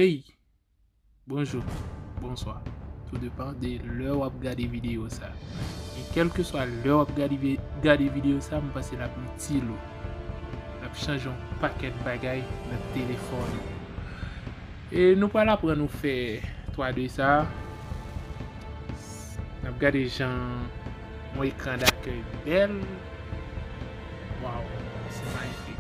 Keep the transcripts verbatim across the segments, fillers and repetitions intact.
Hey, bonjou, bonswa. Tou depan de lè w ap gade videyo sa. E kèlkeswa lè w ap gade, vi- gade videyo sa, m panse l ap itil ou. L ap chanje yon pakèt bagay nan telefòn ou. E nou pral aprann ou fè twa D sa. N ap gade jan yon ekran dakèy bèl. Waw, se mayifik.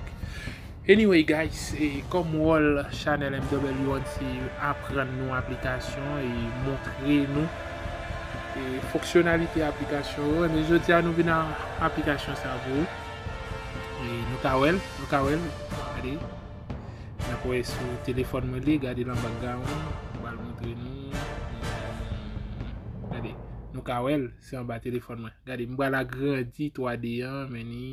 Anyway, guys, e kòm wòl chanèl M W One se aprann nou aplikasyon e montre nou e fonksyonalite aplikasyon yo, men jodi a nou vin a aplikasyon sa pou ou. E nou ka wè l, nou ka wè l. Gade. N ap wè sou telefòn mwen li, gade l an background. M pral montre nou. Gade, nou ka wè l, se anba telefòn mwen. Gade, m pral agrandi twa D an, men ni.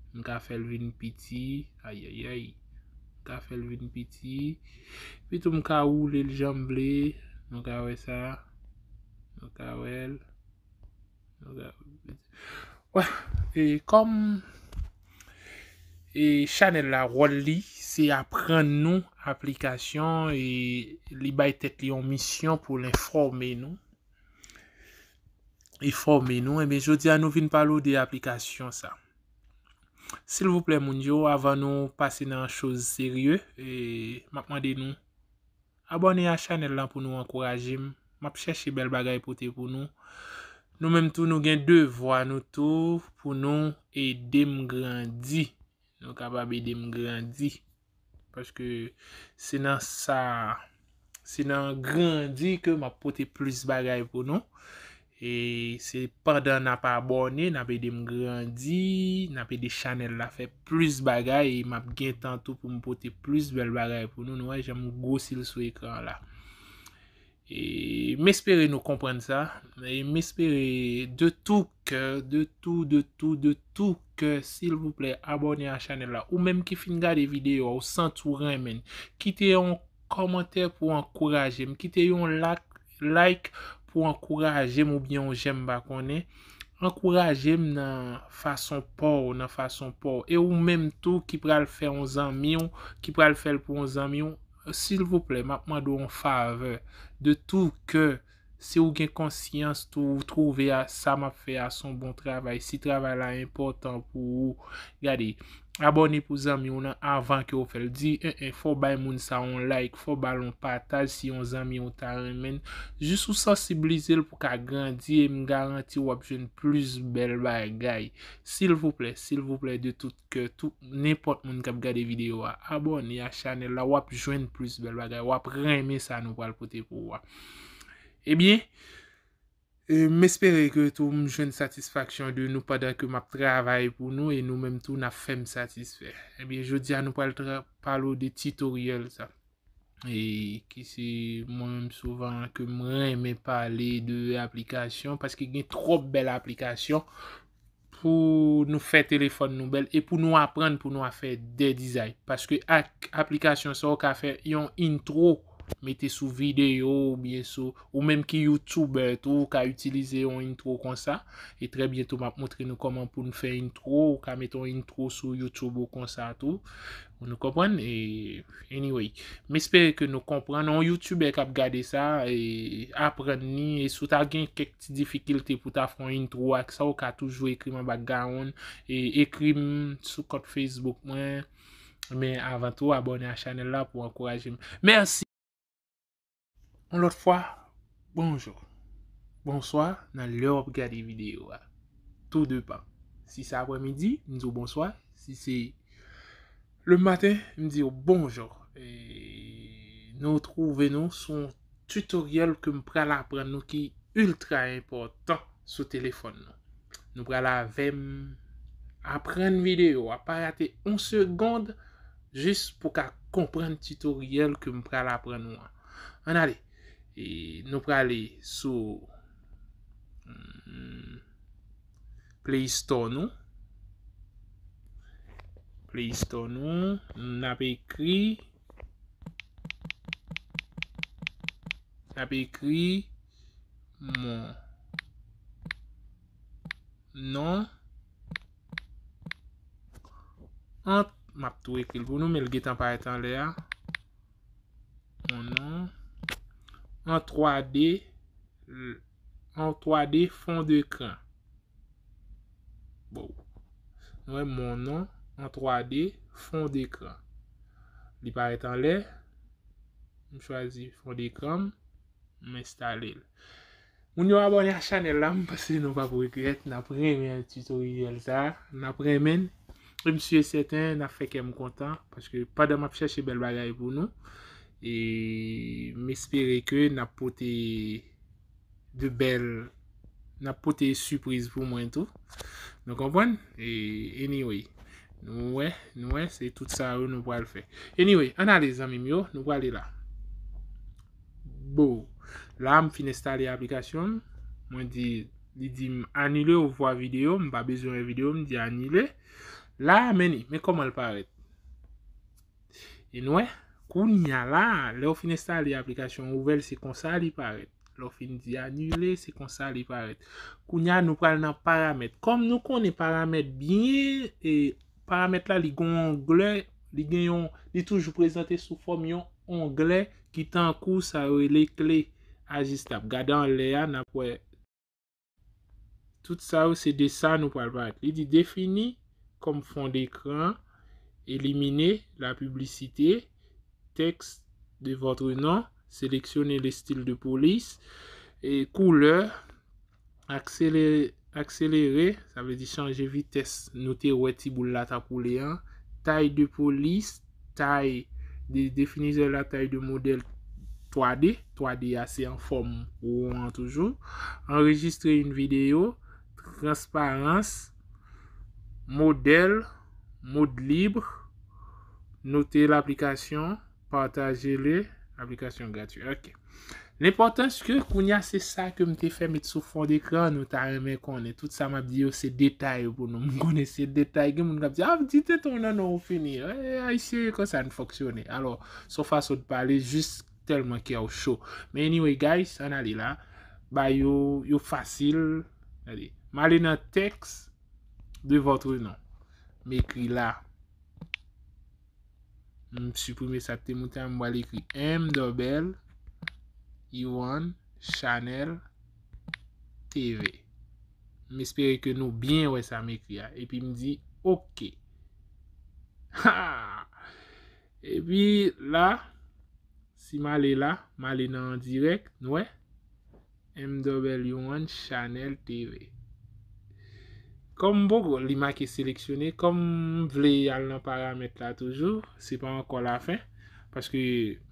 M ka fè l vin piti. Ayayay. M ka fè l vin piti. Epi tou m ka woule l jan m vle. Nou ka wè sa. Nou ka wè l. Nou ka... Wè, e kòm e chanèl la, wòl li, se aprann nou aplikasyon e li bay tèt li yon misyon pou l enfòme nou. Enfòme nou. Ebyen, jodi a nou vin pale w de aplikasyon sa. Silvouplè, moun yo, avan nou pase nan choz serye, e m ap mande nou abòne a chanèl lan pou nou ankouraje m. M ap chèche bèl bagay pote pou nou. Nou menm tou, nou gen devwa nou tou pou nou ede m grandi. Nou kapab ede m grandi. Paske se nan sa, se nan grandi ke m ap pote plis bagay pou nou. E se pandan n ap abòne, n ap ede m grandi, n ap ede chanèl la fè plis bagay, e m ap gen tan tou pou m pote plis bèl bagay pou nou. Nou wè jan m gwosi l sou ekran la. E m espere nou konprann sa. E m espere de tou kè, de tou, de tou, de tou kè, silvouplè, abòne a chanèl la. Ou menm ki fin gade videyo a, ou santi w renmen l, kite yon kòmantè pou ankouraje m. Kite yon lak, like pou ankouraje m oubyen yon jèm, m pa konnen. Ankouraje m nan fason pa w, nan fason pa w. E ou menm tou ki pral fè yon zanmi w, ki pral fè l pou yon zanmi w, silvouplè, m ap mande w yon favè. De tou kè, si w gen konsyans tou, ou twouve a, sa m ap fè a se yon bon travay, si travay la enpòtan pou ou, gade, abòne pou zanmi w nan avan ke w fè l. Di, en, en, fò w bay moun sa yon like, fò w ba l yon pataj si yon zanmi w ta renmen l. Jis ou sansibilize l pou ka grandi e m garanti w ap jwenn plis bèl bagay. Silvouplè, silvouplè, de tout kè, tout, nenpòt moun k ap gade videyo a, abòne a chanèl la, w ap jwenn plis bèl bagay, w ap renmen sa nou pral pote pou ou a. Ebyen, e, m espere ke tou m jwenn satisfaksyon de nou pandan ke m ap travay pou nou e nou menm tou n ap fè m satisfè. Ebyen, jodi a nou pral tra- pale w de titoryèl sa. E ki se mwen menm souvan ke m renmen pale de aplikasyon, paske gen twòp bèl aplikasyon pou nou fè telefòn nou bèl e pou nou aprann pou nou a fè de dizay. Paske ak aplikasyon sa, ou ka fè yon intro, mete sou videyo oubyen sou, ou menm ki YouTuber tou, ou ka itilize yon intro konsa. E trè byento, m ap montre nou kòman pou n fè intro. Ou ka mete yon intro sou YouTube ou konsa tou. Nou konprann? E anyway, m espere ke nou konprann. Yon YouTuber k ap gade sa, e aprann li. E si w ta gen kèk ti difikilte pou ta fè yon intro ak sa, ou ka toujou ekri m anba background. E ekri m sou kont Facebook mwen. Men avan tou, abòne a chanèl la pou ankouraje m. Mèsi. Yon lòt fwa, bonjou, bonswa nan lè w ap gade videyo a. Tou depan. Si se aprèmidi, m di w bonswa. Si se le maten, m di w bonjou. E nou twouve nou sou yon titoryèl ke m pral aprann nou ki iltra enpòtan sou telefòn nou. Nou pral avè m aprann videyo a. Pa rate yon segonn jis pou ka konprann titoryèl ke m pral aprann ou an. Ann ale. E nou prale sou, mm, Play Store nou. Play Store nou. N ap ekri, n ap ekri mon non. Ant, m ap tou ekri l pou nou, men l gentan parèt anlè a. mon non an twa D, an twa D fond d'écran. Bon. Nou wè mon non an twa D fond d'écran. Li parèt anlè. M chwazi fond d'écran m. M enstale l. Moun yo abòne a chanèl la, m panse nou p ap regrèt. N ap renmen tutoriel sa. N ap renmen l. E m si e sèten, n ap fè kè m kontan. Paske pandan m ap chèche bèl bagay pou nou, e m espere ke n ap pote de bèl, n ap pote sipriz pou mwen tou. Nou konprann? E anyway, nou wè, nou wè, se tout sa yo nou pral fè. Anyway, ann ale zanmi m yo, nou prale la. Bon, la m fin enstale aplikasyon m. Mwen di, li di m anile ou vwa videyo, m pa bezwen wè videyo, m di anile. La, men li, men kòman l parèt. E nou wè, kounye a la, lè w fin enstale aplikasyon, ouvè l, se konsa li parèt. Lè w fin di anile, se konsa li parèt. Kounye a, nou pral nan paramèt. Kòm nou konnen paramèt byen, e paramèt la, li gen yon onglè, li gen yon, li toujou prezante sou fòm yon onglè ki tankou sa yo rele kle ajistab. Gade anlè a, n ap wè tout sa yo, se de sa nou pral parèt. Li di défini comme fond d'écran, éliminer la publicité, texte de votre nom, sélectionner le style de police, e koulè, akselere, akselere, sa vle di chanje vitès. Nou te wè ti boul la t ap woule an. Taille de police, taille de, définissez la taille de modèle twa D. Twa D a se an fòm won an toujou. Enregistrer une vidéo, transparence, modèle, mode libre, noter l'application, partager le, application gratuite. Ok. Lenpòtans ke kounye a se sa ke m te fè met sou fon dekran, nou ta renmen konnen. Tout sa m ap di yo se detay pou nou. M konnen se detay, gen moun k ap di, ah, di tete w nan non ou fini. Eh, Ayisyen e konsa n fonksyone. Alò, se yon fason de pale, jis tèlman kè w cho. Men anyway, guys, ann ale la. Ba yo, yo fasil. Gade. M ale nan texte de votre nom. M ekri la. M siprime sa k te moute a, m pral ekri M double Iwan Chanel T V. M espere ke nou byen wè sa m ekri a. Epi m di, oke. Ha! Epi la, si m ale la, m ale nan dirèk, nou wè? M W one Chanel T V. Kòm m poko, li make seleksyone, kòm m vle al nan paramèt la toujou, se pa ankò lafen, paske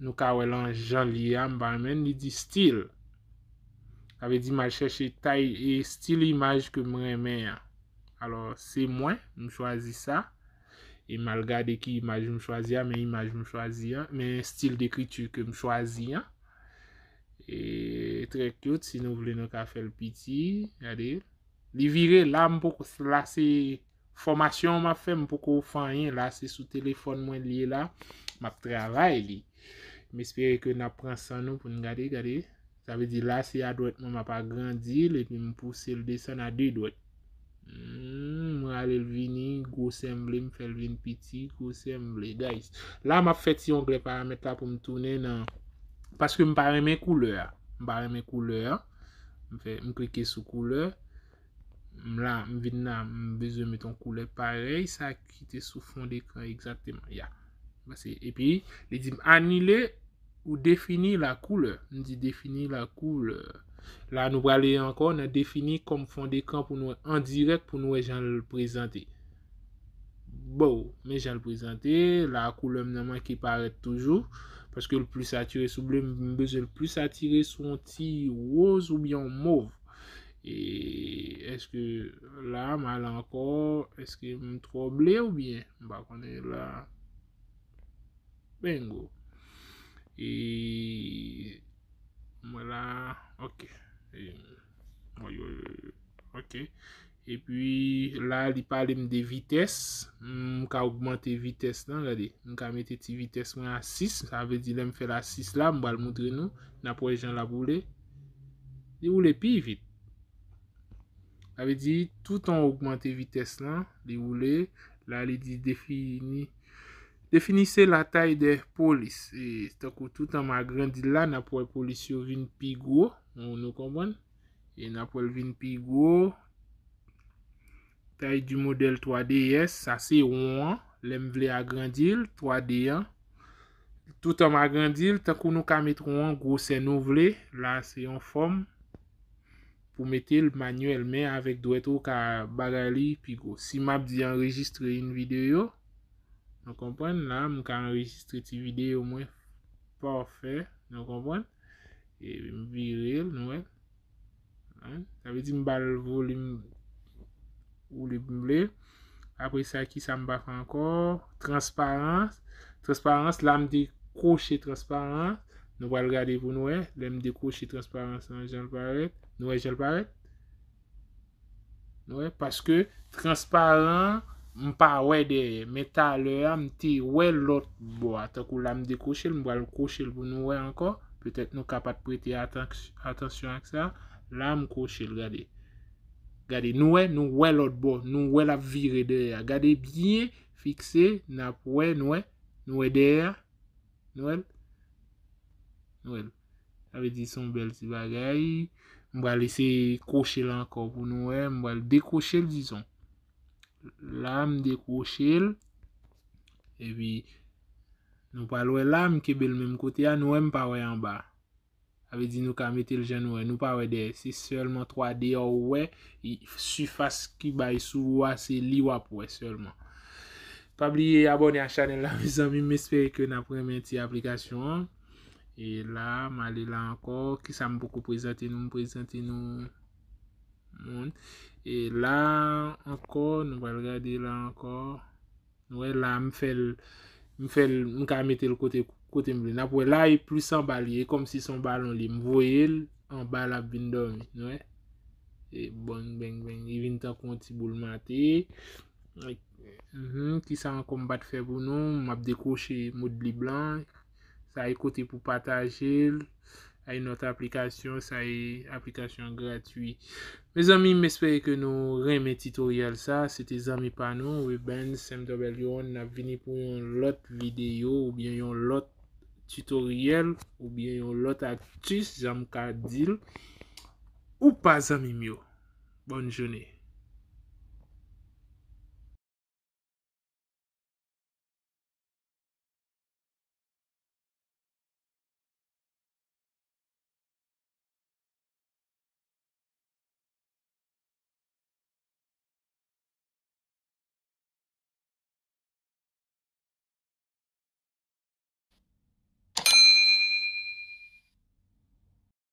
nou ka wè lan jan li ye a, m pa renmen, li di stil. Sa vle di m al chèche tay e stil imaj ke m renmen an. Alò, se mwen, m chwazi sa. E m al gade ki imaj m chwazi a, men imaj m chwazi an, men stil dekriti ke m chwazi an. E, trè cute, si nou vle, nou ka fè l piti. Gade. Li vire la, m poko, la se fòmasyon m ap fè, m poko fè anyen. La, se sou telefòn mwen li ye la. M ap travay li. M espere ke n ap pran san nou pou n gade, gade. Sa vle di la, se a dwèt mwen, m ap agrandi l, epi m pouse l desann a de dwèt. Hmm, m rale l vini, gwosè m vle, m fè l vin piti, gwosè m vle, guys. La, m ap fè ti onglè paramèt la pou m tounen nan, paske m pa renmen koulè a. M pa renmen koulè a. M fè, m klike sou koulè. M la, m vin la, m bezwen met yon koulè parèy sa ki te sou fon dekran egzakteman. Ya. Pase, epi, li di m anile ou définir la couleur. M di définir la couleur. La, nou prale ankò nan définir comme fond d'écran pou nou wè an dirèk, pou nou wè jan l prezante. Bon, men jan l prezante, la koulè m nan manke parèt toujou, paske l pli satire sou ble, m bezwen l pli satire sou yon ti woz oubyen yon mov. E èske la, m al ankò, èske m twò ble oubyen? M pa konnen la. Bingo. E mwen la, ok. E, woy, woy, woy, woy. Ok. Epi la, li pale m de vitès. M ka ogmante vitès lan, gade. M ka mete ti vitès mwen a sis, sa vle di lè m fè l a sis la, m pral montre nou, n ap wè jan l ap woule. Li woule pi vit. Sa vle di, toutan w ogmante vitès lan, li woule. La, li di définir Définissez la taille des polices. E tankou toutan m agrandi l la, n ap wè polis yo vin pi gwo. Nou, nou konprann? E n ap wè l vin pi gwo. Taille du modèle twa D S, sa se won an. Lè m vle agrandi l, twa D an. Toutan m agrandi l, tankou nou ka met won an gwosè nou vle. La, se yon fòm pou mete l manyèl, men avèk dwèt ou ka bagay li pi gwo. Si m ap di anrejistre yon videyo, nou konprann, la, m ka anrejistre ti videyo mwen, pafè, nou konprann? E m vire l, nou wè. Hein? Sa vle di m ba l volim ou li m vle. Apre sa, ki sa m pa fè ankò? Transparans. Transparans, la, m te kwoche transparans. Nou pral gade pou nou wè. Lè m dekwoche transparans lan, jan l parèt. Nou wè jan l parèt? Nou wè? Paske transparan, m pa wè dèyè. Men talè a, m te wè lòt bò a. Tankou la, m dekwoche l, m pral kwoche l pou nou wè ankò. Petèt nou ka pa t prete atank-, atansyon ak sa. La, m kwoche l, gade. Gade, nou wè, nou wè lòt bò. Nou wè l ap vire dèyè a. Gade byen, fikse, n ap wè, nou wè. Nou wè dèyè a? Nou wè l? Nou wè l? Sa vle di se yon bèl ti bagay. M pral eseye kwoche l ankò pou nou wè. M pral dekwoche l, dizon. La, m dekwoche l. Epi, nou pral wè la, m kenbe l menm kote a, nou wè m pa wè anba. Sa vle di nou ka mete l jan nou wè. Nou pa wè dèyè. Se sèlman twa D a ou wè. I-, sifas ki bay sou ou a, se li w ap wè sèlman. Pa bliye abòne a chanèl la, mezanmi. M espere ke n ap renmen ti aplikasyon an. E la, m ale la ankò. Kisa m poko prezante nou? M prezante nou moun. E la ankò, nou pral gade la ankò. Nou wè la, m fè l, m fè l, m ka mete l kote, kote m vle. N ap wè la, e plis anba li, e kòmsi se yon balon li. M voye l, anba l ap vin dòmi, nou wè. E bang, bang, bang, li vin tankou yon ti boul mate. Mhm, kisa ankò m pa t fè pou nou? M ap dekwoche mod lib lan. Sa e kote pou pataje l. Ay, nòt aplikasyon, sa e aplikasyon gratwi. Mezanmi, m espere ke nou renmen titoryèl sa. Se te zanmi pa nou, Rubens M W One. N ap vini pou yon lòt videyo oubyen yon lòt titoryèl oubyen yon lòt aktis, jan m ka di l. Ou pa zanmi m yo. Bòn jounen.